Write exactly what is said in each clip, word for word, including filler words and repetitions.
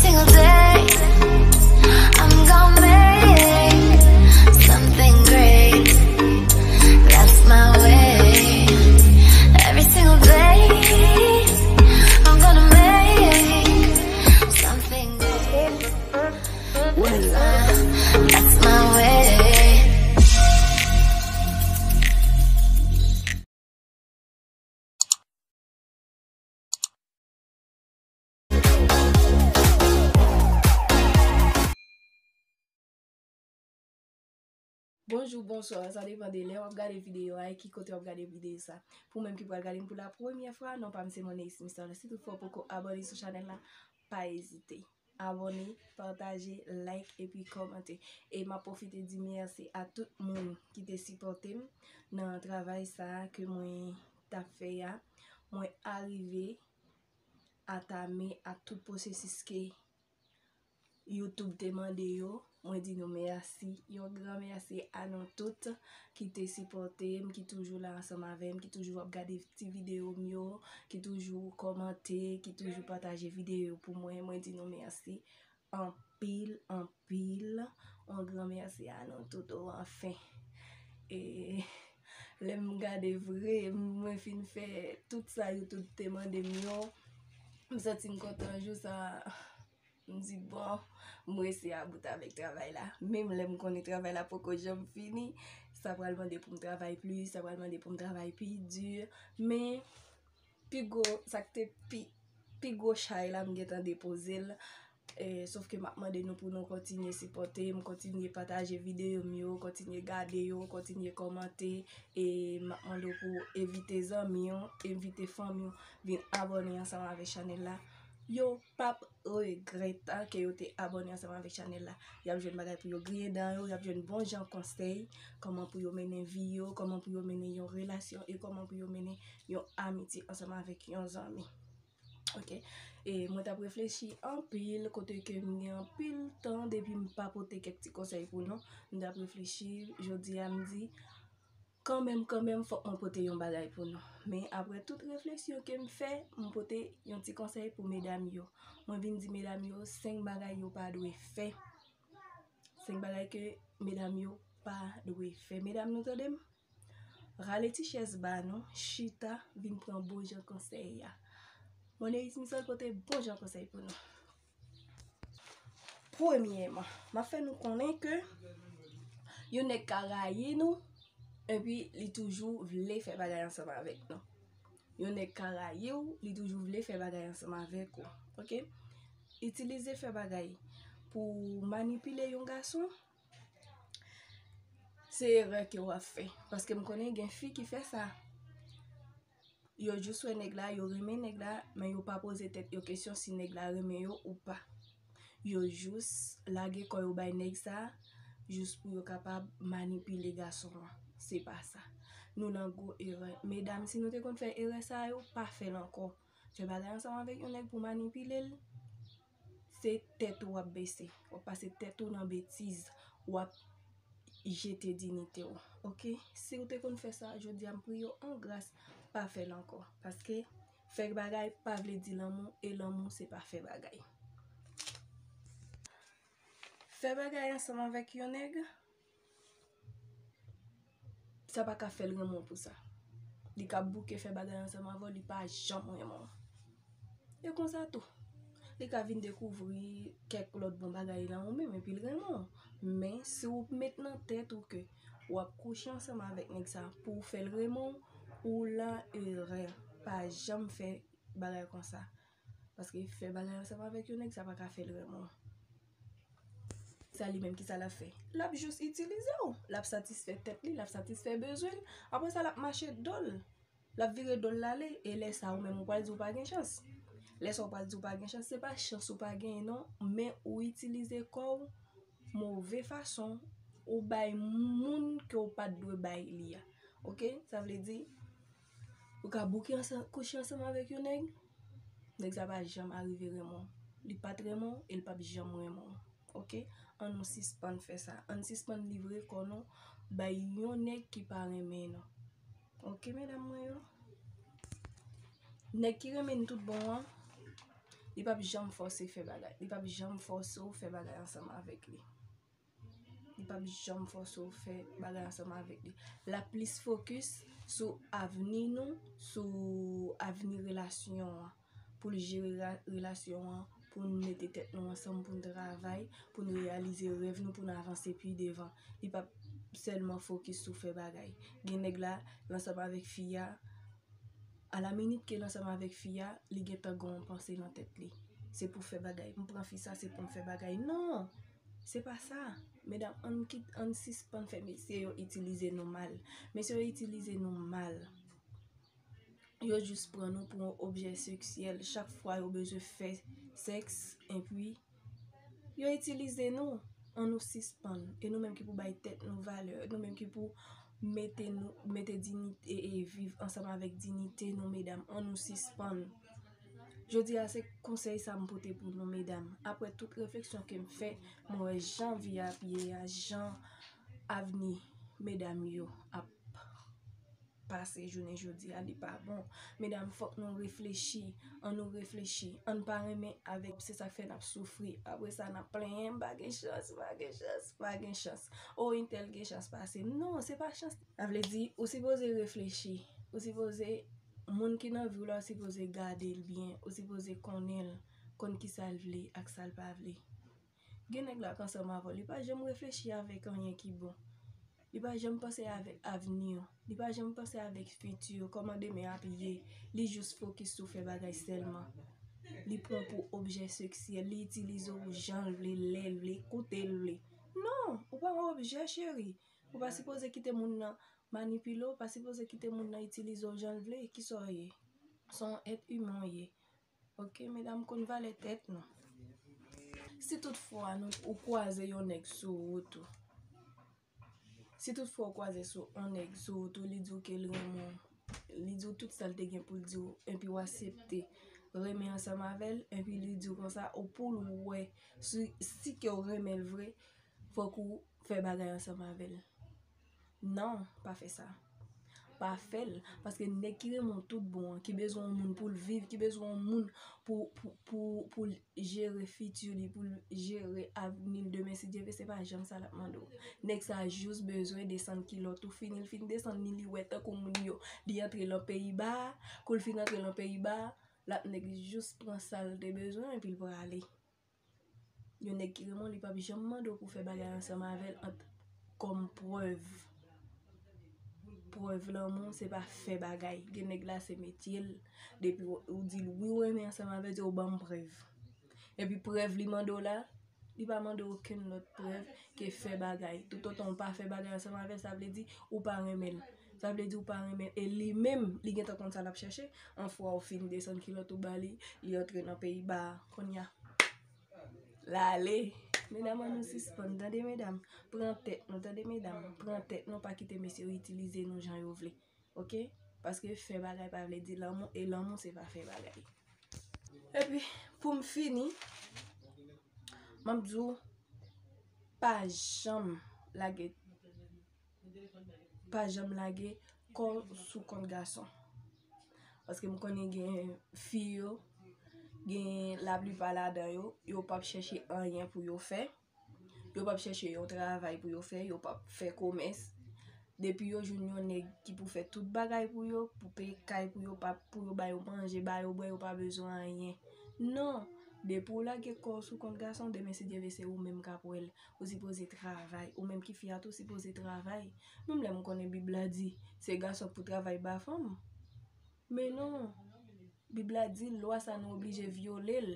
Single day, I'm gonna make something great. That's my way. Every single day, I'm gonna make something great. That's my, that's my way. Bonjou, bonswa, sa depann de lè w ap gade videyo a e ki kote w ap gade videyo sa. Pou menm ki pral gade m pou la premyè fwa, non pa m se Moneyis Misol. Si toutfwa w poko abòne sou chanèl la, pa ezite abòne, pataje, like epi kòmante. E m ap pwofite di mèsi a tout moun ki te sipòte m nan travay sa a ke mwen t ap fè a. Mwen arive atame a tout pwosesis ke YouTube te mande yo. Mwen di nou mèsi, yon gran mèsi a nou tout ki te sipòte m, ki toujou la ansanm avè m, ki toujou ap gade ti videyo m yo, ki toujou kòmante, ki toujou pataje videyo pou mwen. Mwen di nou mèsi anpil, anpil. Yon gran mèsi a nou tout, o, anfen. E lè m gade vre, mwen fin fè tout sa YouTube te mande m yo, m santi m kontan jou sa. M di, bon, m resi about avèk travay la. Menm lè m konnen travay la poko janm fini, sa pral mande pou m travay plis, sa pral mande pou m travay pi di. Men, pi gwo, sa k te pi, pi gwo chay la, m gentan depoze l. E, sof ke m ap mande nou pou nou kontinye sipòte m, kontinye pataje videyo m yo, kontinye gade yo, kontinye kòmante. E m ap mande w pou w envite zanmi w, envite fanmi w vin abòne ansanm avèk chanèl la. Yo p ap regrèt ke yo te abòne ansanm avèk chanèl la. Y ap jwenn bagay pou yo griyen dan yo, y ap jwenn bon jan konsèy, kòman pou yo mennen vi yo, kòman pou yo mennen yon relasyon e kòman pou yo mennen yon amitye ansanm avèk yon zanmi. Ok. E mwen t ap reflechi anpil, kote ke m gen anpil tan depi m pa pote kèk ti konsèy pou nou. M t ap reflechi, jodi a m di, kanmenm, kanmenm, fòk mwen pote yon bagay pou nou. Men apre tout refleksyon ke m fè, m pote yon ti konsèy pou medam yo. Mwen vin di medam yo senk bagay yo pa dwe fè. Senk bagay ke medam yo pa dwe fè. Medam, nou tande m? Rale ti chèz ba nou, chita, vin pran bon jan konsèy a. Moneyis Misol pote bon jan konsèy pou nou. Premyèman, m ap fè nou konnen ke yon nèg ka rayi nou, epi li toujou vle fè bagay ansanm avèk nou. Yon nèg ka rayi w, li toujou vle fè bagay ansanm avèk ou. Ok? Itilize fè bagay pou manipile yon gason, se erè ke w ap fè. Paske m konnen gen fi ki fè sa. Yo jis wè nèg la, yo renmen nèg la, men yo pa poze tèt yo kesyon si nèg la renmen yo ou pa. Yo jis lage kò yo bay nèg sa, jis pou yo kapab manipile gason an. Se pa sa. Nou nan gwo erè. Medam, si nou te konn fè erè sa yo, pa fè l ankò. Fè bagay ansanm avèk yon nèg pou manipile l, se tèt ou w ap bese. W ap pase tèt ou nan betiz. W ap jete diyite w. Ok? Si w te konn fè sa, jodi a m priye w an gras, pa fè l ankò. Paske fè bagay pa vle di lanmou, e lanmou se pa fè bagay. Fè bagay ansanm avèk yon nèg, sa pa ka fè l renmen w pou sa. Li ka bouke fè bagay ansanm avè w, li pa janm renmen w. E konsa tou, li ka vin dekouvri kèk lòt bon bagay nan ou menm, epi l renmen w. Men, si w met nan tèt ou ke w ap kouche ansanm avèk nèg sa pou w fè l renmen w, ou lan erè. Pa janm fè bagay konsa. Paske fè bagay ansanm avèk yon nèg, sa pa ka fè l renmen w. Sa li menm, kisa l ap fè? L ap jis itilize w. L ap satisfè tèt li, l ap satisfè bezwen l. Apre sa, l ap mache do l. L ap vire do l l ale. E lè sa, ou menm, ou pral di w pa gen chans. Lè sa, ou pral di w pa gen chans. Se pa chans ou pa genyen, non. Men ou itilize kò w move fason. Ou bay moun ke w pa t dwe bay li a. Ok? Sa vle di, ou ka bouke ansanm, kouche ansanm avèk yon nèg. Nèg sa pa janm arive renmen w. Li pa t renmen w e l p ap janm renmen w. Ok? Ann nou sispann fè sa. Ann sispann livre kò nou bay yon nèg ki pa renmen nou. Ok, medam mwen yo? Nèg ki renmen n tout bon an, Li p ap janm fòse fè bagay. Li p ap janm fòse w fè bagay ansanm avèk li. Li p ap janm fòse w fè bagay ansanm avèk li. L ap plis fokis sou avni nou, sou avni relasyon an. Pou l jere ra- relasyon an, pou n mete tèt nou ansanm, pou n travay, pou n reyalize rèv nou, pou n avanse pi devan. Li p ap sèlman fokis sou fè bagay. Gen nèg la, l ansanm avèk fi a, alaminit ke l ansanm avèk fi a, li gentan gen yon panse nan tèt li. Se pou fè bagay. M pran fi sa, se pou m fè bagay. Non! Se pa sa. Medam, ann kit, ann sispann fè mesye yo itilize nou mal. Mesye yo itilize nou mal. Yo jis pran nou pou yon objè seksyèl. Chak fwa yo bezwen fè sèks, enpi yo itilize nou. Ann nou sispann. E nou menm ki pou bay tèt nou valè, nou menm ki pou mete nou, mete dinite e viv ansanm avèk dinite nou, medam, ann nou sispann. Jodi a, se konsèy sa m pote pou nou, medam. Apre tout refleksyon ke m fè, mwen wè jan vi ap ye a, jan avni medam yo ap pase jounen jodi a, li pa bon. Medam, fòk nou reflechi. Ann nou reflechi. Ann pa renmen avèk, se sa k fè n ap soufri. Apre sa, n ap plenyen, m pa gen chans, m pa gen chans, m pa gen chans. O, entèl gen chans pase m. Non, se pa chans. Sa vle di, ou sipoze reflechi. Ou sipoze, moun ki nan vi w la, ou sipoze gade l byen. Ou sipoze konnen l, konn ki sa l vle ak sa l pa vle. Gen nèg la k ansanm avè w, li pa janm reflechi avèk anyen ki bon. Li pa janm panse avèk avni w. Li pa janm panse avèk fiti w, kòman demen ap ye. Li jis fokis sou fè bagay sèlman. Li pran w pou objè seksyèl. Li itilize w jan l vle, lè l vle, kote l vle. Non, ou pa yon objè, cheri. Ou pa sipoze kite moun nan manipile w, ou pa sipoze kite moun nan itilize w jan l vle. Kisa w ye? Se yon èt imen w ye. Oke, medam, konn valè tèt nou. Si toutfwa nou, ou kwaze yon nèg sou wout ou, si toutfwa ou kwaze sou yon nèg sou wout ou, li di w ke l renmen w, li di w tout sa l te gen pou l di w, enpi w aksepte renmen ansanm avè l, enpi li di w konsa, ou pou l wè si, si ke w renmen l vre, fòk ou fè bagay ansanm avè l. Non, pa fè sa. Pa fè l, paske nèg ki renmen w tout bon an, ki bezwen yon moun pou l viv, ki bezwen yon moun pou, pou, pou, pou l jere fiti li, pou l jere avni l demen, si Dye vle, se pa janm sa l ap mande w. Nèg sa jis bezwen desann kilòt ou, fini l fin desann li, li wè tankou moun yo, li antre lan peyi ba, kou l fin antre lan peyi ba, l ap nèg jis pran sa l te bezwen epi l prale. Yon nèg ki renmen w, li p ap janm mande w pou fè bagay ansanm avè l ant, kòm prèv. Prèv lanmou, se pa fè bagay. Gen nèg la, se metye l. Depi w, ou di l wi, ou renmen ansanm avè l, di w ban m prèv. Epi prèv li mande w la, li pa mande w okenn lòt prèv ke fè bagay. Toutotan w pa fè bagay ansanm avè l, sa vle di ou pa renmen l. Sa vle di ou pa renmen l. E li menm, li gentan konn sa l ap chèche. Yon fwa w fin desann kilòt ou ba li, li antre nan peyi ba a. Kounye a, l ale. Medam, ann nou sispann, tande, medam? Pran tèt nou, tande, medam? Pran tèt nou, pa kite mesye yo itilize nou jan yo vle. Oke? Paske fè bagay pa vle di lanmou, e lanmou se pa fè bagay. Epi, pou m fini, m ap di w, pa janm lage, pa janm lage kò w sou kont gason. Paske m konnen gen fi yo, gen laplipa ladan yo, yo p ap chèche anyen pou yo fè. Yo p ap chèche yon travay pou yo fè, yo p ap fè komès. Depi yo jwenn yon nèg ki pou fè tout bagay pou yo, pou peye kay pou yo, pa, pou yo ba yo manje, ba yo bwè, yo pa bezwen anyen. Non! Depi w lage kò w sou kont gason, demen si Dye vle se ou menm k ap wè l. Ou sipoze travay. Ou menm ki fi a tou, ou sipoze travay. Menm lè m konnen Bib la di, se gason k pou travay ba fanm. Men non, Bib la di lwa sa nou oblije vyole l.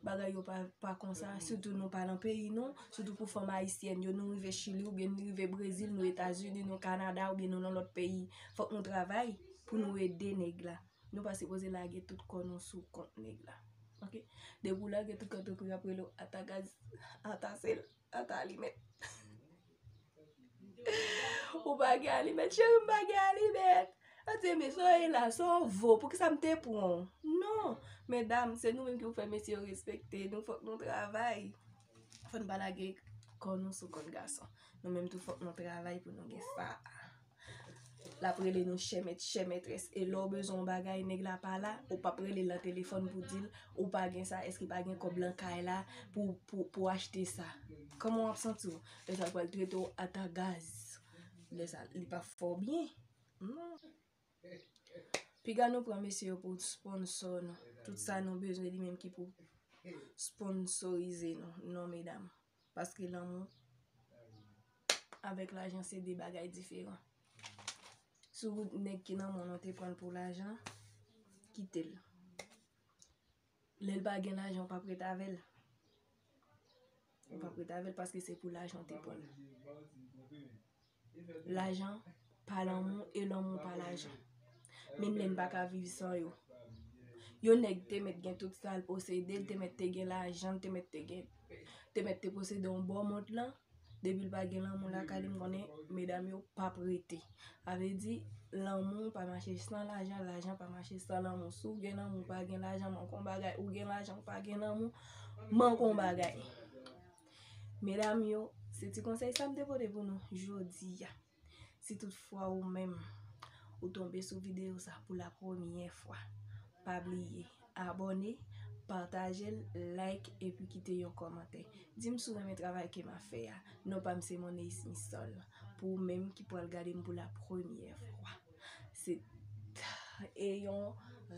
Bagay yo pa, pa konsa, sitou nou pa nan peyi nou, sitou pou fanm ayisyèn yo, nou rive Chili oubyen nou rive Brezil, nou Etazini, nou Kanada oubyen nou nan lòt peyi. Fòk nou travay pou nou ede nèg la. Nou pa sipoze lage tout kò nou sou kont nèg la. Oke? Depi w lage tout kò w, tankou y ap rele w ata gaz, ata sèl, ata alimèt. Ou pa gen alimèt, cheri, m pa gen alimèt. Sa di, men sa w ye la, sa w vo, poukisa m te pran w? Non, medam, se nou menm ki pou fè mesye yo respekte nou, fòk nou travay. Fò n pa lage kò nou sou kont gason. Nou menm tou, fòk nou travay pou nou gen sa. L ap rele nou chè mèt, chè mètrès. E lè w bezwen yon bagay, nèg la pa la, ou p ap rele l nan telefòn pou di l ou pa gen sa, èske pa gen kòb lan kay la pou, pou, pou achte sa. Kòman w ap santi w? Lè sa l pral trete w ata gaz. Lè sa, li pa fè w byen. Hmm. Piga nou pran mesye yo pou sponsò nou. Tout sa nou bezwen, li menm ki pou sponsorize nou. Non, medam. Paske lanmou avèk lajan se de bagay diferan. Si w nèg ki nan moun ou te pran l pou lajan, kite l. Lè l pa gen lajan, ou p ap ret avè l. Ou p ap ret avè l paske se pou lajan ou te pran l. Lajan pa lanmou e lanmou pa lajan. Menm lè n pa ka viv san yo. Yon nèg te mèt gen tout sa l posede, l te mèt te gen lajan, l te mèt te gen, te mèt te posede yon bò mond lan. Depi l pa gen lanmou lakay li, m konnen medam yo p ap rete. Sa vle di, lanmou pa mache san lajan, lajan pa mache san lanmou. Si w gen lanmou, w pa gen lajan, manke yon bagay. Ou gen lajan, w pa gen lanmou, manke yon bagay. Medam yo, se ti konsèy sa m te pote pou nou jodi a. Si toutfwa ou menm, ou tonbe sou videyo sa pou la premyè fwa, pa bliye abòne, pataje l, like, epi kite yon kòmantè. Di m si w renmen travay ke m ap fè a. Non pa m se Moneis Misol. Pou ou menm ki pral gade m pou la premyè fwa. Se t-, e yon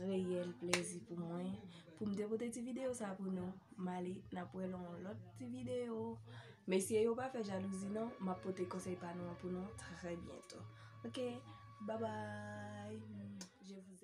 reyèl plezi pou mwen pou m te pote ti videyo sa pou nou. M ale, n ap wè nan yon lòt ti videyo. Mesye yo pa fè jalouzi non, m ap pote konsèy pa nou an pou nou trè byento. Ok, bye bye. Je vous